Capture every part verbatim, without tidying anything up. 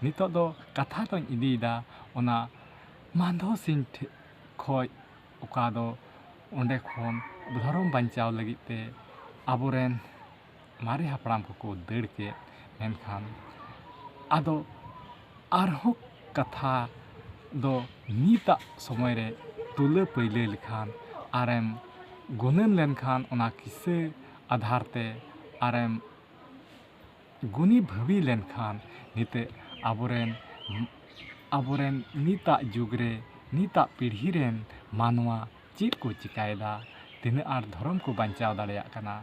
ᱱᱤᱛᱚᱜ ᱫᱚ ᱠᱟᱛᱷᱟ ᱫᱚᱧ ᱤᱫᱤᱭᱮᱫᱟ ᱚᱱᱟ ᱢᱟᱱᱫᱷᱚ ᱥᱤᱝ ᱴᱷᱮ-, ᱠᱷᱚᱡ, ᱚᱠᱟ ᱫᱚ ᱚᱸᱰᱮ ᱠᱷᱚᱱ ᱫᱷᱚᱨᱚᱢ ᱵᱟᱧᱪᱟᱣ ᱞᱟᱹᱜᱤᱫ ᱛᱮ ᱟᱵᱚᱨᱮᱱ ᱢᱟᱨᱮ ᱦᱟᱯᱲᱟᱢ ᱠᱚᱠᱚ ᱫᱟᱹᱲ ᱠᱮᱫ᱾ ᱢᱮᱱᱠᱷᱟᱱ ᱟᱫᱚ ᱟᱨᱦᱚᱸ ᱠᱟᱛᱷᱟ ᱫᱚ ᱱᱤᱛᱟᱜ ᱥᱚᱢᱚᱭ ᱨᱮ ᱛᱩᱞᱟᱹ ᱯᱟᱹᱭᱞᱟᱹ ᱞᱮᱠᱷᱟᱱ ᱟᱨᱮᱢ ᱜᱩᱱᱟᱹᱱ ᱞᱮᱱᱠᱷᱟᱱ, ᱚᱱᱟ ᱠᱤᱥᱟᱹ ᱟᱫᱷᱟᱨ ᱛᱮ ᱟᱨᱮᱢ ᱜᱩᱱᱤ ᱵᱷᱟᱹᱵᱤ ᱞᱮᱱᱠᱷᱟᱱ, ᱱᱤᱛᱚᱜ ᱟᱵᱚᱨᱮᱱ, ᱟᱵᱚᱨᱮᱱ ᱱᱤᱛᱟᱜ ᱡᱩᱜᱽ ᱨᱮ, ᱱᱤᱛᱟᱜ ᱯᱤᱲᱦᱤ ᱨᱮᱱ ᱢᱟᱱᱣᱟ ᱪᱮᱫ ᱠᱚ ᱪᱤᱠᱟᱭᱮᱫᱟ, ᱛᱤᱱᱟᱹᱜ ᱟᱸᱴ ᱫᱷᱚᱨᱚᱢ ᱠᱚ ᱵᱟᱧᱪᱟᱣ ᱫᱟᱲᱮᱭᱟᱜ ᱠᱟᱱᱟ᱾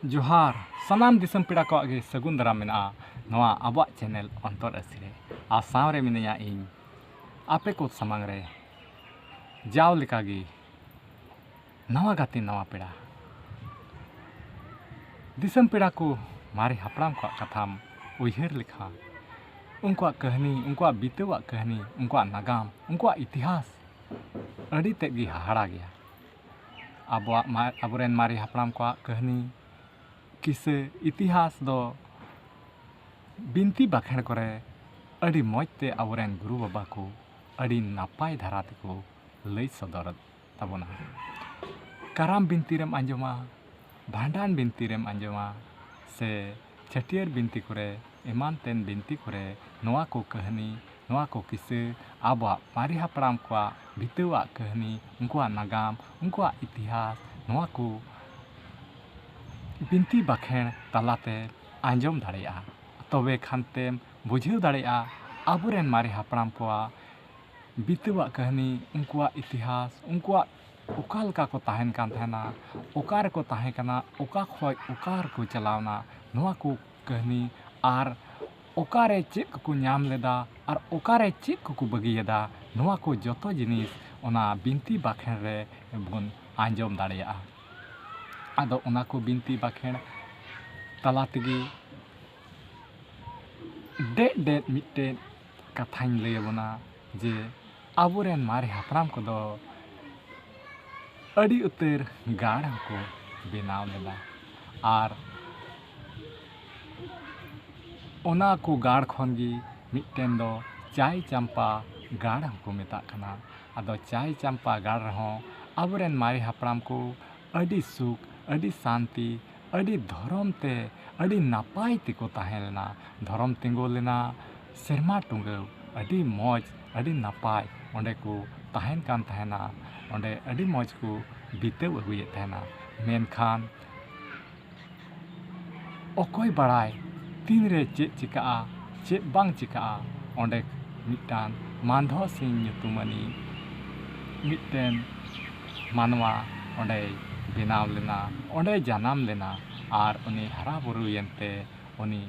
ᱡᱚᱦᱟᱨ, ᱥᱟᱱᱟᱢ ᱫᱤᱥᱚᱢ ᱯᱮᱲᱟ ᱠᱚᱣᱟᱜ ᱜᱮ ᱥᱟᱹᱜᱩᱱ ᱫᱟᱨᱟᱢ ᱢᱮᱱᱟᱜᱼᱟ ᱱᱚᱣᱟ ᱟᱵᱚᱣᱟᱜ ᱪᱮᱱᱮᱞ ᱚᱱᱛᱚᱨ ᱟᱹᱥᱤ ᱨᱮ᱾ ᱟᱨ ᱥᱟᱶᱨᱮ ᱢᱤᱱᱟᱹᱧᱟ ᱤᱧ, ᱟᱯᱮ ᱠᱚ ᱥᱟᱢᱟᱝ ᱨᱮ ᱡᱟᱣ ᱞᱮᱠᱟᱜᱮ ᱱᱟᱣᱟ ᱜᱟᱛᱮ, ᱱᱟᱣᱟ ᱯᱮᱲᱟ᱾ ᱫᱤᱥᱚᱢ ᱯᱮᱲᱟ ᱠᱚ, ᱢᱟᱨᱮ ᱦᱟᱯᱲᱟᱢ ᱠᱚᱣᱟᱜ ᱠᱟᱛᱷᱟᱢ ᱩᱭᱦᱟᱹᱨ ᱞᱮᱠᱷᱟᱱ, ᱩᱱᱠᱩᱣᱟᱜ ᱠᱟᱹᱦᱱᱤ, ᱩᱱᱠᱩᱣᱟᱜ ᱵᱤᱛᱟᱹᱣᱟᱜ ᱠᱟᱹᱦᱱᱤ, ᱩᱱᱠᱩᱣᱟᱜ ᱱᱟᱜᱟᱢ, ᱩᱱᱠᱩᱣᱟᱜ ᱤᱛᱤᱦᱟᱥ ᱟᱹᱰᱤ ᱛᱮᱫ ᱜᱮ ᱦᱟᱦᱟᱲᱟ ᱜᱮᱭᱟ᱾ ᱟᱵᱚᱣᱟᱜ ᱢᱟ-, ᱟᱵᱚᱨᱮᱱ ᱢᱟᱨᱮ ᱦᱟᱯᱲᱟᱢ ᱠᱚᱣᱟᱜ ᱠᱟᱹᱦᱱᱤ, ᱠᱤᱥᱟᱹ, ᱤᱛᱤᱦᱟᱥ ᱫᱚ ᱵᱤᱱᱛᱤ ᱵᱟᱠᱷᱮᱬ ᱠᱚᱨᱮ ᱟᱹᱰᱤ ᱢᱚᱡᱽ ᱛᱮ ᱟᱵᱚᱨᱮᱱ ᱜᱩᱨᱩ ᱵᱟᱵᱟ ᱠᱚ ᱟᱹᱰᱤ ᱱᱟᱯᱟᱭ ᱫᱷᱟᱨᱟ ᱛᱮᱠᱚ ᱞᱟᱹᱭ ᱥᱚᱫᱚᱨ ᱛᱟᱵᱚᱱᱟ᱾ ᱠᱟᱨᱟᱢ ᱵᱤᱱᱛᱤ ᱨᱮᱢ ᱟᱸᱡᱚᱢᱟ, ᱵᱷᱟᱸᱰᱟᱱ ᱵᱤᱱᱛᱤ ᱨᱮᱢ ᱟᱸᱡᱚᱢᱟ, ᱥᱮ ᱪᱷᱟᱹᱴᱭᱟᱹᱨ ᱵᱤᱱᱛᱤ ᱠᱚᱨᱮ, ᱮᱢᱟᱱ ᱛᱮᱱ ᱵᱤᱱᱛᱤ ᱠᱚᱨᱮ ᱱᱚᱣᱟ ᱠᱚ ᱠᱟᱹᱦᱱᱤ, ᱱᱚᱣᱟ ᱠᱚ ᱠᱤᱥᱟᱹ, ᱟᱵᱚᱣᱟᱜ ᱢᱟᱨᱮ ᱦᱟᱯᱲᱟᱢ ᱠᱚᱣᱟᱜ ᱵᱤᱛᱟᱹᱣᱟᱜ ᱠᱟᱹᱦᱱᱤ, ᱩᱱᱠᱩᱣᱟᱜ ᱱᱟᱜᱟᱢ, ᱩᱱᱠᱩᱣᱟᱜ ᱤᱛᱤᱦᱟᱥ, ᱱᱚᱣᱟ ᱠᱚ ᱵᱤᱱᱛᱤ ᱵᱟᱠᱷᱮᱬ ᱛᱟᱞᱟᱛᱮ ᱟᱸᱡᱚᱢ ᱫᱟᱲᱮᱭᱟᱜᱼᱟ᱾ ᱛᱚᱵᱮ ᱠᱷᱟᱱ ᱛᱮᱢ ᱵᱩᱡᱷᱟᱹᱣ ᱫᱟᱲᱮᱭᱟᱜᱼᱟ ᱟᱵᱚᱨᱮᱱ ᱢᱟᱨᱮ ᱦᱟᱯᱲᱟᱢ ᱠᱚᱣᱟᱜ ᱵᱤᱛᱟᱹᱣᱟᱜ ᱠᱟᱹᱦᱱᱤ, ᱩᱱᱠᱩᱣᱟᱜ ᱤᱛᱤᱦᱟᱥ, ᱩᱱᱠᱩᱣᱟᱜ ᱚᱠᱟ ᱞᱮᱠᱟ ᱠᱚ ᱛᱟᱦᱮᱱ ᱠᱟᱱ ᱛᱟᱦᱮᱱᱟ, ᱚᱠᱟ ᱨᱮᱠᱚ ᱛᱟᱦᱮᱸ ᱠᱟᱱᱟ, ᱚᱠᱟ ᱠᱷᱚᱡ ᱚᱠᱟ ᱨᱮᱠᱚ ᱪᱟᱞᱟᱣᱱᱟ, ᱱᱚᱣᱟ ᱠᱚ ᱠᱟᱹᱦᱱᱤ, ᱟᱨ ᱚᱠᱟᱨᱮ ᱪᱮᱫ ᱠᱚᱠᱚ ᱧᱟᱢ ᱞᱮᱫᱟ ᱟᱨ ᱚᱠᱟᱨᱮ ᱪᱮᱫ ᱠᱚᱠᱚ ᱵᱟᱹᱜᱤᱭᱟᱫᱟ, ᱱᱚᱣᱟ ᱠᱚ ᱡᱚᱛᱚ ᱡᱤᱱᱤᱥ ᱚᱱᱟ ᱵᱤᱱᱛᱤ ᱵᱟᱠᱷᱮᱬ ᱨᱮ ᱵᱚᱱ ᱟᱸᱡᱚᱢ ᱫᱟᱲᱮᱭᱟᱜᱼᱟ᱾ ᱟᱫᱚ ᱚᱱᱟ ᱠᱚ ᱵᱤᱱᱛᱤ ᱵᱟᱠᱷᱮᱬ ᱛᱟᱞᱟ ᱛᱮᱜᱮ ᱰᱮᱡ ᱰᱮᱡ ᱢᱤᱫᱴᱮᱡ ᱠᱟᱛᱷᱟᱧ ᱞᱟᱹᱭ ᱟᱵᱚᱱᱟ ᱡᱮ ᱟᱵᱚᱨᱮᱱ ᱢᱟᱨᱮ ᱦᱟᱯᱲᱟᱢ ᱠᱚᱫᱚ ᱟᱹᱰᱤ ᱩᱛᱟᱹᱨ ᱜᱟᱲ ᱦᱚᱸᱠᱚ ᱵᱮᱱᱟᱣ ᱞᱮᱫᱟ᱾ ᱟᱨ ᱚᱱᱟ ᱠᱚ ᱜᱟᱲ ᱠᱷᱚᱱ ᱜᱮ ᱢᱤᱫᱴᱮᱱ ᱫᱚ ᱪᱟᱭ ᱪᱟᱢᱯᱟ ᱜᱟᱲ ᱦᱚᱸᱠᱚ ᱢᱮᱛᱟᱜ ᱠᱟᱱᱟ᱾ ᱟᱫᱚ ᱪᱟᱭ ᱪᱟᱢᱯᱟ ᱜᱟᱲ ᱨᱮᱦᱚᱸ ᱟᱵᱚᱨᱮᱱ ᱢᱟᱨᱮ ᱦᱟᱯᱲᱟᱢ ᱠᱚ ᱟᱹᱰᱤ ᱥᱩᱠ, ᱟᱹᱰᱤ ᱥᱟᱱᱛᱤ, ᱟᱹᱰᱤ ᱫᱷᱚᱨᱚᱢ ᱛᱮ ᱟᱹᱰᱤ ᱱᱟᱯᱟᱭ ᱛᱮᱠᱚ ᱛᱟᱦᱮᱸ ᱞᱮᱱᱟ᱾ ᱫᱷᱚᱨᱚᱢ ᱛᱤᱸᱜᱩ ᱞᱮᱱᱟ, ᱥᱮᱨᱢᱟ ᱴᱩᱸᱜᱟᱹᱣ ᱟᱹᱰᱤ ᱢᱚᱡᱽ, ᱟᱹᱰᱤ ᱱᱟᱯᱟᱭ ᱚᱸᱰᱮ ᱠᱚ ᱛᱟᱦᱮᱱ ᱠᱟᱱ ᱛᱟᱦᱮᱱᱟ᱾ ᱚᱸᱰᱮ ᱟᱹᱰᱤ ᱢᱚᱡᱽ ᱠᱚ ᱵᱤᱛᱟᱹᱣ ᱟᱹᱜᱩᱭᱮᱫ ᱛᱟᱦᱮᱱᱟ᱾ ᱢᱮᱱᱠᱷᱟᱱ ᱚᱠᱚᱭ ᱵᱟᱲᱟᱭ ᱛᱤᱱᱨᱮ ᱪᱮᱫ ᱪᱤᱠᱟᱹᱜᱼᱟ, ᱪᱮᱫ ᱵᱟᱝ ᱪᱤᱠᱟᱹᱜᱼᱟ᱾ ᱚᱸᱰᱮ ᱢᱤᱫᱴᱟᱝ ᱢᱟᱱᱫᱷᱚ ᱥᱤᱝ ᱧᱩᱛᱩᱢᱟᱱᱤᱡ ᱢᱤᱫᱴᱮᱱ ᱢᱟᱱᱣᱟ ᱚᱸᱰᱮᱭ ᱵᱮᱱᱟᱣ ᱞᱮᱱᱟ, ᱚᱸᱰᱮᱭ ᱡᱟᱱᱟᱢ ᱞᱮᱱᱟ᱾ ᱟᱨ ᱩᱱᱤ ᱦᱟᱨᱟ ᱵᱩᱨᱩᱭᱮᱱ ᱛᱮ ᱩᱱᱤ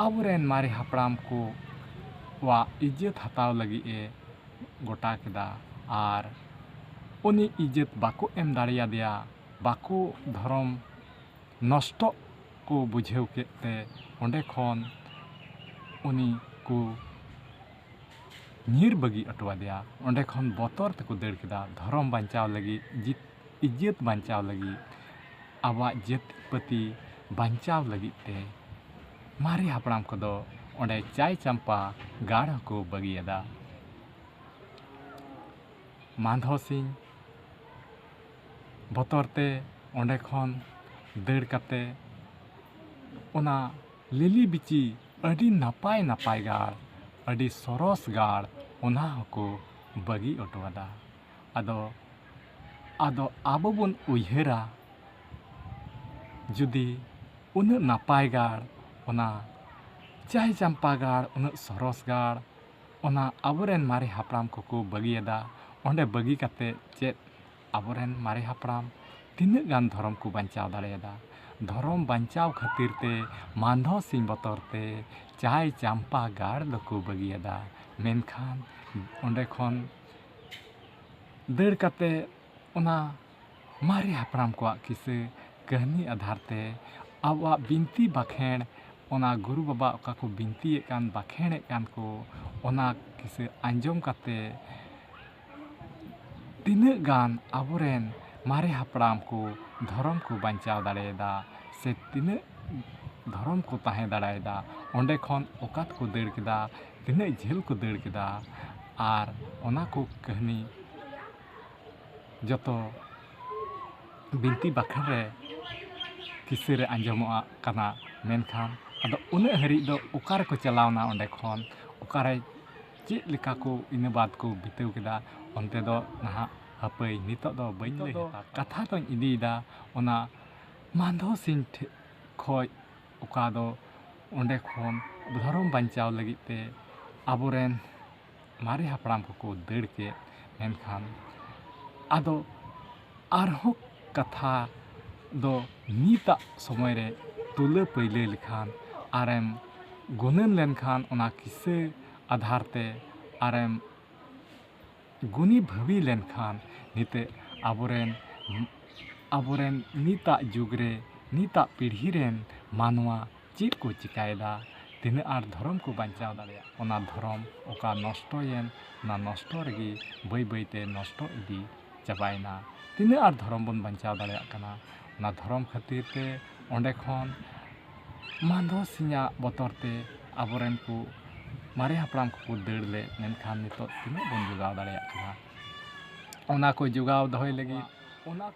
ᱟᱵᱚᱨᱮᱱ ᱢᱟᱨᱮ ᱦᱟᱯᱲᱟᱢ ᱠᱚᱣᱟᱜ ᱤᱡᱽᱡᱚᱛ ᱦᱟᱛᱟᱣ ᱞᱟᱹᱜᱤᱫ ᱮ ᱜᱚᱴᱟ ᱠᱮᱫᱟ᱾ ᱟᱨ ᱩᱱᱤ ᱤᱡᱽᱡᱚᱛ ᱵᱟᱠᱚ ᱮᱢ ᱫᱟᱲᱮᱭᱟᱫᱮᱭᱟ, ᱵᱟᱠᱚ, ᱫᱷᱚᱨᱚᱢ ᱱᱚᱥᱴᱚᱜ ᱠᱚ ᱵᱩᱡᱷᱟᱹᱣ ᱠᱮᱫ ᱛᱮ ᱚᱸᱰᱮ ᱠᱷᱚᱱ ᱩᱱᱤ ᱠᱚ ᱧᱤᱨ ᱵᱟᱹᱜᱤ ᱦᱚᱴᱚ ᱟᱫᱮᱭᱟ᱾ ᱚᱸᱰᱮ ᱠᱷᱚᱱ ᱵᱚᱛᱚᱨ ᱛᱮᱠᱚ ᱫᱟᱹᱲ ᱠᱮᱫᱟ᱾ ᱫᱷᱚᱨᱚᱢ ᱵᱟᱧᱪᱟᱣ ᱞᱟᱹᱜᱤᱫ, ᱡᱤᱛ-, ᱤᱡᱽᱡᱚᱛ ᱵᱟᱧᱪᱟᱣ ᱞᱟᱹᱜᱤᱫ, ᱟᱵᱚᱣᱟᱜ ᱡᱟᱹᱛᱤ ᱯᱟᱹᱛᱤ ᱵᱟᱧᱪᱟᱣ ᱞᱟᱹᱜᱤᱫ ᱛᱮ ᱢᱟᱨᱮ ᱦᱟᱯᱲᱟᱢ ᱠᱚᱫᱚ ᱚᱸᱰᱮ ᱪᱟᱭ ᱪᱟᱢᱯᱟ ᱜᱟᱲ ᱦᱚᱸᱠᱚ ᱵᱟᱹᱜᱤᱭᱟᱫᱟ᱾ ᱢᱟᱱᱫᱷᱚ ᱥᱤᱝ ᱵᱚᱛᱚᱨ ᱛᱮ ᱚᱸᱰᱮ ᱠᱷᱚᱱ ᱫᱟᱹᱲ ᱠᱟᱛᱮ ᱚᱱᱟ ᱞᱤᱞᱤ ᱵᱤᱪᱤ ᱟᱹᱰᱤ ᱱᱟᱯᱟᱭ ᱱᱟᱯᱟᱭ ᱜᱟᱲ, ᱟᱹᱰᱤ ᱥᱚᱨᱚᱥ ᱜᱟᱲ, ᱚᱱᱟ ᱦᱚᱸᱠᱚ ᱵᱟᱹᱜᱤ ᱦᱚᱴᱚ ᱟᱫᱟ᱾ ᱟᱫᱚ, ᱟᱫᱚ ᱟᱵᱚ ᱵᱚᱱ ᱩᱭᱦᱟᱹᱨᱟ, ᱡᱩᱫᱤ ᱩᱱᱟᱹᱜ ᱱᱟᱯᱟᱭ ᱜᱟᱲ, ᱚᱱᱟ ᱪᱟᱭ ᱪᱟᱢᱯᱟ ᱜᱟᱲ, ᱩᱱᱟᱹᱜ ᱥᱚᱨᱚᱥ ᱜᱟᱲ, ᱚᱱᱟ ᱟᱵᱚᱨᱮᱱ ᱢᱟᱨᱮ ᱦᱟᱯᱲᱟᱢ ᱠᱚᱠᱚ ᱵᱟᱹᱜᱤᱭᱟᱫᱟ, ᱚᱸᱰᱮ ᱵᱟᱹᱜᱤ ᱠᱟᱛᱮ ᱪᱮᱫ ᱟᱵᱚᱨᱮᱱ ᱢᱟᱨᱮ ᱦᱟᱯᱲᱟᱢ ᱛᱤᱱᱟᱹᱜ ᱜᱟᱱ ᱫᱷᱚᱨᱚᱢ ᱠᱚ ᱵᱟᱧᱪᱟᱣ ᱫᱟᱲᱮᱭᱟᱫᱟ? ᱫᱷᱚᱨᱚᱢ ᱵᱟᱧᱪᱟᱣ ᱠᱷᱟᱹᱛᱤᱨ ᱛᱮ ᱢᱟᱱᱫᱷᱚ ᱥᱤᱝ ᱵᱚᱛᱚᱨ ᱛᱮ ᱪᱟᱭ ᱪᱟᱢᱯᱟ ᱜᱟᱲ ᱫᱚᱠᱚ ᱵᱟᱹᱜᱤᱭᱟᱫᱟ᱾ ᱢᱮᱱᱠᱷᱟᱱ ᱚᱸᱰᱮ ᱠᱷᱚᱱ ᱫᱟᱹᱲ ᱠᱟᱛᱮ ᱚᱱᱟ ᱢᱟᱨᱮ ᱦᱟᱯᱲᱟᱢ ᱠᱚᱣᱟᱜ ᱠᱤᱥᱟᱹ ᱠᱟᱹᱦᱱᱤ ᱟᱫᱷᱟᱨ ᱛᱮ ᱟᱵᱚᱣᱟᱜ ᱵᱤᱱᱛᱤ ᱵᱟᱠᱷᱮᱬ, ᱚᱱᱟ ᱜᱩᱨᱩ ᱵᱟᱵᱟ ᱚᱠᱟ ᱠᱚ ᱵᱤᱱᱛᱤᱭᱮᱫ ᱠᱟᱱ, ᱵᱟᱠᱷᱮᱬᱮᱫ ᱠᱟᱱ ᱠᱚ, ᱚᱱᱟ ᱠᱤᱥᱟᱹ ᱟᱸᱡᱚᱢ ᱠᱟᱛᱮ ᱛᱤᱱᱟᱹᱜ ᱜᱟᱱ ᱟᱵᱚᱨᱮᱱ ᱢᱟᱨᱮ ᱦᱟᱯᱲᱟᱢ ᱠᱚ ᱫᱷᱚᱨᱚᱢ ᱠᱚ ᱵᱟᱧᱪᱟᱣ ᱫᱟᱲᱮᱭᱟᱫᱟ, ᱥᱮ ᱛᱤᱱᱟᱹᱜ ᱫᱷᱚᱨᱚᱢ ᱠᱚ ᱛᱟᱦᱮᱸ ᱫᱟᱲᱮᱭᱟᱫᱟ, ᱚᱸᱰᱮ ᱠᱷᱚᱱ ᱚᱠᱟ ᱛᱮᱠᱚ ᱫᱟᱹᱲ ᱠᱮᱫᱟ, ᱛᱤᱱᱟᱹᱜ ᱡᱷᱟᱹᱞ ᱠᱚ ᱫᱟᱹᱲ ᱠᱮᱫᱟ, ᱟᱨ ᱚᱱᱟ ᱠᱚ ᱠᱟᱹᱦᱱᱤ ᱡᱚᱛᱚ ᱵᱤᱱᱛᱤ ᱵᱟᱠᱷᱮᱬ ᱨᱮ ᱠᱤᱥᱟᱹ ᱨᱮ ᱟᱸᱡᱚᱢᱚᱜ ᱠᱟᱱᱟ᱾ ᱢᱮᱱᱠᱷᱟᱱ ᱟᱫᱚ ᱩᱱᱟᱹᱜ ᱦᱟᱹᱨᱤᱡ ᱫᱚ ᱚᱠᱟ ᱨᱮᱠᱚ ᱪᱟᱞᱟᱣᱱᱟ, ᱚᱸᱰᱮ ᱠᱷᱚᱱ ᱚᱠᱟᱨᱮ ᱪᱮᱫ ᱞᱮᱠᱟ ᱠᱚ ᱤᱱᱟᱹ ᱵᱟᱫᱽ ᱠᱚ ᱵᱤᱛᱟᱹᱣ ᱠᱮᱫᱟ, ᱚᱱᱛᱮ ᱫᱚ ᱱᱟᱦᱟᱜ ᱦᱟᱯᱟᱹᱭ ᱱᱤᱛᱚᱜ ᱫᱚ ᱵᱟᱹᱧ ᱞᱟᱹᱭ ᱦᱟᱛᱟᱲ᱾ ᱠᱟᱛᱷᱟ ᱫᱚᱧ ᱤᱫᱤᱭᱮᱫᱟ ᱚᱱᱟ ᱢᱟᱱᱫᱷᱚ ᱥᱤᱝ ᱴᱷᱮᱡ ᱠᱷᱚᱡ, ᱚᱠᱟ ᱫᱚ ᱚᱸᱰᱮ ᱠᱷᱚᱱ ᱫᱷᱚᱨᱚᱢ ᱵᱟᱧᱪᱟᱣ ᱞᱟᱹᱜᱤᱫ ᱛᱮ ᱟᱵᱚᱨᱮᱱ ᱢᱟᱨᱮ ᱦᱟᱯᱲᱟᱢ ᱠᱚᱠᱚ ᱫᱟᱹᱲ ᱠᱮᱫ᱾ ᱢᱮᱱᱠᱷᱟᱱ ᱟᱫᱚ ᱟᱨᱦᱚᱸ ᱠᱟᱛᱷᱟ ᱫᱚ ᱱᱤᱛᱟᱜ ᱥᱚᱢᱚᱭ ᱨᱮ ᱛᱩᱞᱟᱹ ᱯᱟᱹᱭᱞᱟᱹ ᱞᱮᱠᱷᱟᱱ ᱟᱨᱮᱢ ᱜᱩᱱᱟᱹᱱ ᱞᱮᱱᱠᱷᱟᱱ, ᱚᱱᱟ ᱠᱤᱥᱟᱹ ᱟᱫᱷᱟᱨ ᱛᱮ ᱟᱨᱮᱢ ᱜᱩᱱᱤ ᱵᱷᱟᱹᱵᱤ ᱞᱮᱱᱠᱷᱟᱱ, ᱱᱤᱛᱚᱜ ᱟᱵᱚᱨᱮᱱ, ᱟᱵᱚᱨᱮᱱ ᱱᱤᱛᱟᱜ ᱡᱩᱜᱽ ᱨᱮ, ᱱᱤᱛᱟᱜ ᱯᱤᱲᱦᱤ ᱨᱮᱱ ᱢᱟᱱᱣᱟ ᱪᱮᱫ ᱠᱚ ᱪᱤᱠᱟᱭᱮᱫᱟ, ᱛᱤᱱᱟᱹᱜ ᱟᱸᱴ ᱫᱷᱚᱨᱚᱢ ᱠᱚ ᱵᱟᱧᱪᱟᱣ ᱫᱟᱲᱮᱭᱟᱜ, ᱚᱱᱟ ᱫᱷᱚᱨᱚᱢ ᱚᱠᱟ ᱱᱚᱥᱴᱚᱭᱮᱱ, ᱚᱱᱟ ᱱᱚᱥᱴᱚ ᱨᱮᱜᱮ ᱵᱟᱹᱭ ᱵᱟᱹᱭᱛᱮ ᱱᱚᱥᱴᱚ ᱤᱫᱤ ᱪᱟᱵᱟᱭᱮᱱᱟ᱾ ᱛᱤᱱᱟᱹᱜ ᱟᱸᱴ ᱫᱷᱚᱨᱚᱢ ᱵᱚᱱ ᱵᱟᱧᱪᱟᱣ ᱫᱟᱲᱮᱭᱟᱜ ᱠᱟᱱᱟ, ᱚᱱᱟ ᱫᱷᱚᱨᱚᱢ ᱠᱷᱟᱹᱛᱤᱨ ᱛᱮ ᱚᱸᱰᱮ ᱠᱷᱚᱱ ᱢᱟᱱᱫᱷᱚ ᱥᱤᱧᱟᱜ ᱵᱚᱛᱚᱨ ᱛᱮ ᱟᱵᱚᱨᱮᱱ ᱠᱚ ᱢᱟᱨᱮ ᱦᱟᱯᱲᱟᱢ ᱠᱚᱠᱚ ᱫᱟᱹᱲ ᱞᱮᱫ, ᱢᱮᱱᱠᱷᱟᱱ ᱱᱤᱛᱚᱜ ᱛᱤᱱᱟᱹᱜ ᱵᱚᱱ ᱡᱚᱜᱟᱣ ᱫᱟᱲᱮᱭᱟᱜ ᱠᱟᱱᱟ? ᱚᱱᱟ ᱠᱚ ᱡᱚᱜᱟᱣ ᱫᱚᱦᱚᱭ ᱞᱟᱹᱜᱤᱫ ᱚᱱᱟ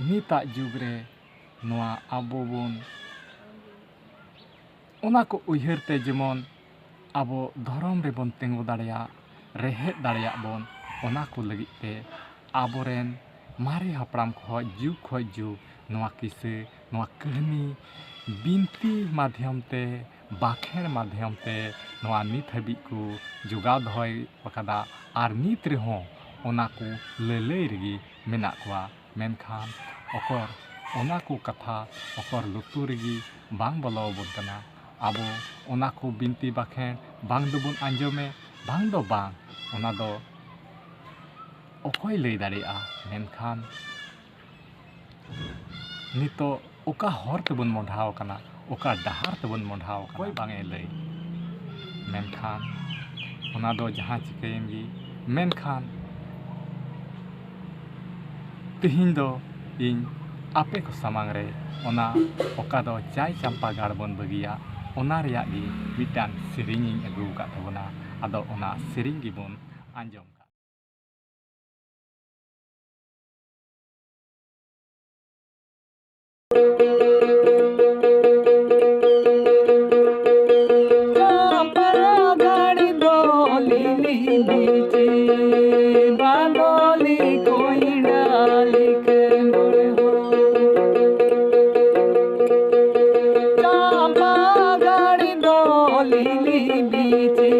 ᱱᱤᱛᱟᱜ ᱡᱩᱜᱽ ᱨᱮ ᱱᱚᱣᱟ ᱟᱵᱚ ᱵᱚᱱ ᱚᱱᱟ ᱠᱚ ᱩᱭᱦᱟᱹᱨ ᱛᱮ ᱡᱮᱢᱚᱱ ᱟᱵᱚ ᱫᱷᱚᱨᱚᱢ ᱨᱮᱵᱚᱱ ᱛᱤᱸᱜᱩ ᱫᱟᱲᱮᱭᱟᱜ, ᱨᱮᱦᱮᱫ ᱫᱟᱲᱮᱭᱟᱜ ᱵᱚᱱ, ᱚᱱᱟ ᱠᱚ ᱞᱟᱹᱜᱤᱫ ᱛᱮ ᱟᱵᱚᱨᱮᱱ ᱢᱟᱨᱮ ᱦᱟᱯᱲᱟᱢ ᱠᱷᱚᱱ ᱡᱩᱜᱽ ᱠᱷᱚᱱ ᱡᱩᱜᱽ ᱱᱚᱣᱟ ᱠᱤᱥᱟᱹ, ᱱᱚᱣᱟ ᱠᱟᱹᱦᱱᱤ, ᱵᱤᱱᱛᱤ ᱢᱟᱫᱽᱫᱷᱚᱢ ᱛᱮ, ᱵᱟᱠᱷᱮᱬ ᱢᱟᱫᱽᱫᱷᱚᱢ ᱛᱮ ᱱᱚᱣᱟ ᱱᱤᱛ ᱦᱟᱹᱵᱤᱡ ᱠᱚ ᱡᱚᱜᱟᱣ ᱫᱚᱦᱚᱭ ᱟᱠᱟᱫᱟ᱾ ᱟᱨ ᱱᱤᱛ ᱨᱮᱦᱚᱸ ᱚᱱᱟ ᱠᱚ ᱞᱟᱹᱞᱟᱹᱭ ᱨᱮᱜᱮ ᱢᱮᱱᱟᱜ ᱠᱚᱣᱟ᱾ ᱢᱮᱱᱠᱷᱟᱱ ᱚᱠᱚᱨ ᱚᱱᱟ ᱠᱚ ᱠᱟᱛᱷᱟ ᱚᱠᱚᱨ ᱞᱩᱛᱩᱨ ᱨᱮᱜᱮ ᱵᱟᱝ ᱵᱚᱞᱚ ᱟᱵᱚᱱ ᱠᱟᱱᱟ᱾ ᱟᱵᱚ ᱚᱱᱟ ᱠᱚ ᱵᱤᱱᱛᱤ ᱵᱟᱠᱷᱮᱬ ᱵᱟᱝ ᱫᱚᱵᱚᱱ ᱟᱸᱡᱚᱢᱮ, ᱵᱟᱝ ᱫᱚ ᱵᱟᱝ, ᱚᱱᱟ ᱫᱚ ᱚᱠᱚᱭ ᱞᱟᱹᱭ ᱫᱟᱲᱮᱭᱟᱜᱼᱟ? ᱢᱮᱱᱠᱷᱟᱱ ᱱᱤᱛᱚᱜ ᱚᱠᱟ ᱦᱚᱨ ᱛᱮᱵᱚᱱ ᱢᱚᱸᱰᱷᱟᱣ ᱠᱟᱱᱟ, ᱚᱠᱟ ᱰᱟᱦᱟᱨ ᱛᱮᱵᱚᱱ ᱢᱚᱸᱰᱷᱟᱣ ᱠᱟᱱᱟ, ᱚᱠᱚᱭ ᱵᱟᱝ ᱮ ᱞᱟᱹᱭ᱾ ᱢᱮᱱᱠᱷᱟᱱ ᱚᱱᱟ ᱫᱚ ᱡᱟᱦᱟᱸ ᱪᱤᱠᱟᱹᱭᱮᱱ ᱜᱮ, ᱢᱮᱱᱠᱷᱟᱱ ᱛᱮᱦᱮᱧ ᱫᱚ ᱤᱧ ᱟᱯᱮ ᱠᱚ ᱥᱟᱢᱟᱝ ᱨᱮ ᱚᱱᱟ ᱚᱠᱟ ᱫᱚ ᱪᱟᱭ ᱪᱟᱢᱯᱟ ᱜᱟᱲ ᱵᱚᱱ ᱵᱟᱹᱜᱤᱭᱟ, ᱚᱱᱟ ᱨᱮᱭᱟᱜ ᱜᱮ ᱢᱤᱫᱴᱟᱝ ᱥᱮᱨᱮᱧ ᱤᱧ ᱟᱹᱜᱩ ᱟᱠᱟᱫ ᱛᱟᱵᱚᱱᱟ᱾ ᱟᱫᱚ ᱚᱱᱟ ᱥᱮᱨᱮᱧ ᱜᱮᱵᱚᱱ ᱟᱸᱡᱚᱢ ᱠᱟᱜ᱾ ᱪᱟᱢᱯᱟ ᱜᱟᱲ ᱫᱚ ᱞᱤᱞᱤ ᱵᱤᱪᱤ ᱵᱟᱸᱫᱚᱞᱤ ᱠᱚᱭᱰᱟ ᱞᱤᱠᱷᱟᱹᱱ ᱢᱚᱬᱮ ᱦᱚᱲ᱾ ᱪᱟᱢᱯᱟ ᱜᱟᱲ ᱫᱚ ᱞᱤᱞᱤ ᱵᱤᱪᱤ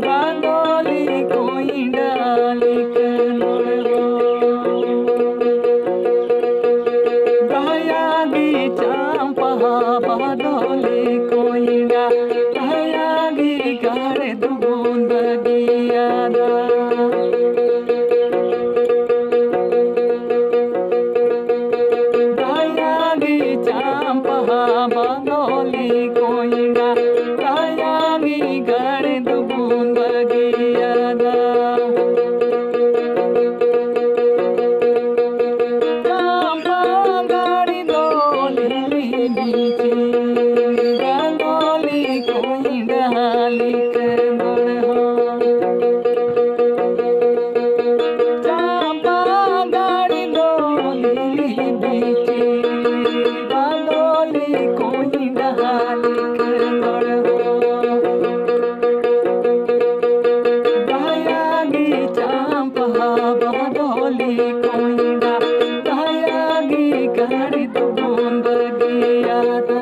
ᱵᱟᱸᱫᱚᱞᱤ ᱠᱚᱭᱰᱟ ᱞᱤᱠᱷᱟᱹᱱ ᱢᱚᱬᱮ ᱦᱚᱲ᱾ ᱫᱟᱭᱟ ᱜᱮ ᱪᱟᱢᱯᱟ ᱵᱟᱫᱚᱞᱤ ᱠᱚᱭᱰᱟ, ᱫᱟᱭᱟ ᱜᱮ ᱜᱟᱲ ᱫᱚᱵᱚᱱ ᱵᱟᱹᱜᱤᱭᱟᱫᱟ᱾ ᱫᱟᱭᱟ ᱜᱮ ᱪᱟᱢᱯᱟ ᱵᱟᱫᱚᱞᱤ ᱠᱚᱭᱰᱟ, ᱫᱟᱭᱟ ᱜᱮ ᱜᱟᱲ ᱫᱚᱵᱚᱱ ᱵᱟᱹᱜᱤᱭᱟᱫᱟ᱾ ᱪᱟᱢᱯᱟ ᱜᱟᱲ ᱫᱚ ᱞᱤᱞᱤ ᱵᱤᱪᱤ ᱵᱟᱸᱫᱚᱞᱤ ᱠᱚᱭᱰᱟ ᱞᱤᱠᱷᱟᱹᱱ ᱢᱚᱬᱮ ᱦᱚᱲ᱾ ᱪᱟᱢᱯᱟ ᱜᱟᱲ ᱫᱚ ᱞᱤᱞᱤ ᱵᱤᱪᱤ ᱵᱟᱸᱫᱚᱞᱤ ᱠᱚᱭᱰᱟ ᱞᱤᱠᱷᱟᱹᱱ ᱢᱚᱬᱮ ᱦᱚᱲ᱾ ᱫᱟᱭᱟ ᱜᱮ ᱪᱟᱢᱯᱟ ᱵᱟᱫᱚᱞᱤ ᱠᱚᱭᱰᱟ, ᱫᱟᱭᱟ ᱜᱮ ᱜᱟᱲ ᱫᱚᱵᱚᱱ ᱵᱟᱹᱜᱤᱭᱟᱫᱟ᱾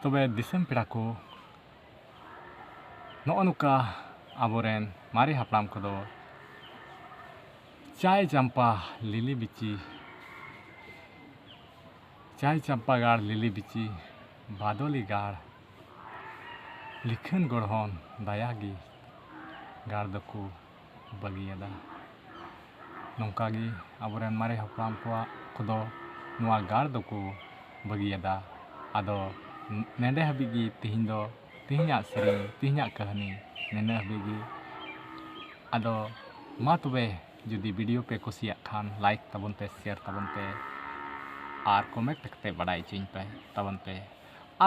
ᱛᱚᱵᱮ ᱫᱤᱥᱚᱢ ᱯᱮᱲᱟ ᱠᱚ, ᱱᱚᱜᱼᱚ ᱱᱚᱝᱠᱟ ᱟᱵᱚᱨᱮᱱ ᱢᱟᱨᱮ ᱦᱟᱯᱲᱟᱢ ᱠᱚᱫᱚ ᱪᱟᱭ ᱪᱟᱢᱯᱟ ᱞᱤᱞᱤ ᱵᱤᱪᱤ, ᱪᱟᱭ ᱪᱟᱢᱯᱟ ᱜᱟᱲ ᱞᱤᱞᱤ ᱵᱤᱪᱤ, ᱵᱟᱫᱚᱞᱤ ᱜᱟᱲ, ᱞᱤᱠᱷᱟᱹᱱ ᱜᱚᱲᱦᱚᱱ ᱫᱟᱭᱟ ᱜᱮ ᱜᱟᱲ ᱫᱚᱠᱚ ᱵᱟᱹᱜᱤᱭᱟᱫᱟ᱾ ᱱᱚᱝᱠᱟ ᱜᱮ ᱟᱵᱚᱨᱮᱱ ᱢᱟᱨᱮ ᱦᱟᱯᱲᱟᱢ ᱠᱚᱣᱟᱜ ᱠᱚᱫᱚ ᱱᱚᱣᱟ ᱜᱟᱲ ᱫᱚᱠᱚ ᱵᱟᱹᱜᱤᱭᱟᱫᱟ᱾ ᱟᱫᱚ ᱱᱮᱰᱮ ᱦᱟᱹᱵᱤᱡ ᱜᱮ ᱛᱤᱦᱤᱧ ᱫᱚ, ᱛᱤᱦᱤᱧᱟᱜ ᱥᱮᱨᱮᱧ, ᱛᱤᱦᱤᱧᱟᱜ ᱠᱟᱹᱦᱱᱤ ᱱᱤᱱᱟᱹᱜ ᱦᱟᱹᱵᱤᱡ ᱜᱮ᱾ ᱟᱫᱚ ᱢᱟ ᱛᱚᱵᱮ, ᱡᱩᱫᱤ video ᱯᱮ ᱠᱩᱥᱤᱭᱟᱜ ᱠᱷᱟᱱ like ᱛᱟᱵᱚᱱ ᱯᱮ, share ᱛᱟᱵᱚᱱ ᱯᱮ ᱟᱨ comment ᱠᱟᱛᱮ ᱵᱟᱰᱟᱭ ᱦᱚᱪᱚᱧ ᱯᱮ ᱛᱟᱵᱚᱱ ᱯᱮ᱾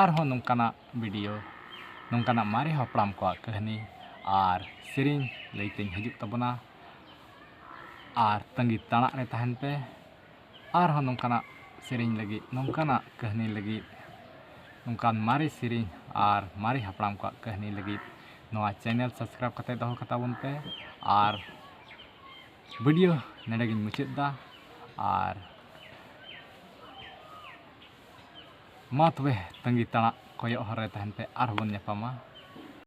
ᱟᱨᱦᱚᱸ ᱱᱚᱝᱠᱟᱱᱟᱜ video, ᱱᱚᱝᱠᱟᱱᱟᱜ ᱢᱟᱨᱮ ᱦᱟᱯᱲᱟᱢ ᱠᱚᱣᱟᱜ ᱠᱟᱹᱦᱱᱤ ᱟᱨ ᱥᱮᱨᱮᱧ ᱞᱟᱹᱭᱛᱮᱧ ᱦᱤᱡᱩᱜ ᱛᱟᱵᱚᱱᱟ᱾ ᱟᱨ ᱛᱟᱺᱜᱤ ᱛᱟᱲᱟᱜ ᱨᱮ ᱛᱟᱦᱮᱱ ᱯᱮ᱾ ᱟᱨᱦᱚᱸ ᱱᱚᱝᱠᱟᱱᱟᱜ ᱥᱮᱨᱮᱧ ᱞᱟᱹᱜᱤᱫ, ᱱᱚᱝᱠᱟᱱᱟᱜ ᱠᱟᱹᱦᱱᱤ ᱞᱟᱹᱜᱤᱫ, ᱱᱚᱝᱠᱟᱱ ᱢᱟᱨᱮ ᱥᱮᱨᱮᱧ ᱟᱨ ᱢᱟᱨᱮ ᱦᱟᱯᱲᱟᱢ ᱠᱚᱣᱟᱜ ᱠᱟᱹᱦᱱᱤ ᱞᱟᱹᱜᱤᱫ ᱱᱚᱣᱟ channel subscribe ᱠᱟᱛᱮ ᱫᱚᱦᱚ ᱠᱟᱛᱟ ᱵᱚᱱ ᱯᱮ᱾ ᱟᱨ video ᱱᱚᱰᱮ ᱜᱤᱧ ᱢᱩᱪᱟᱹᱫ ᱮᱫᱟ᱾ ᱟᱨ ᱢᱟ ᱛᱚᱵᱮ, ᱛᱟᱺᱜᱤ ᱛᱟᱲᱟᱜ ᱠᱚᱭᱚᱜ ᱦᱚᱨ ᱨᱮ ᱛᱟᱦᱮᱱ ᱯᱮ, ᱟᱨᱦᱚᱸ ᱵᱚᱱ ᱧᱟᱯᱟᱢᱟ᱾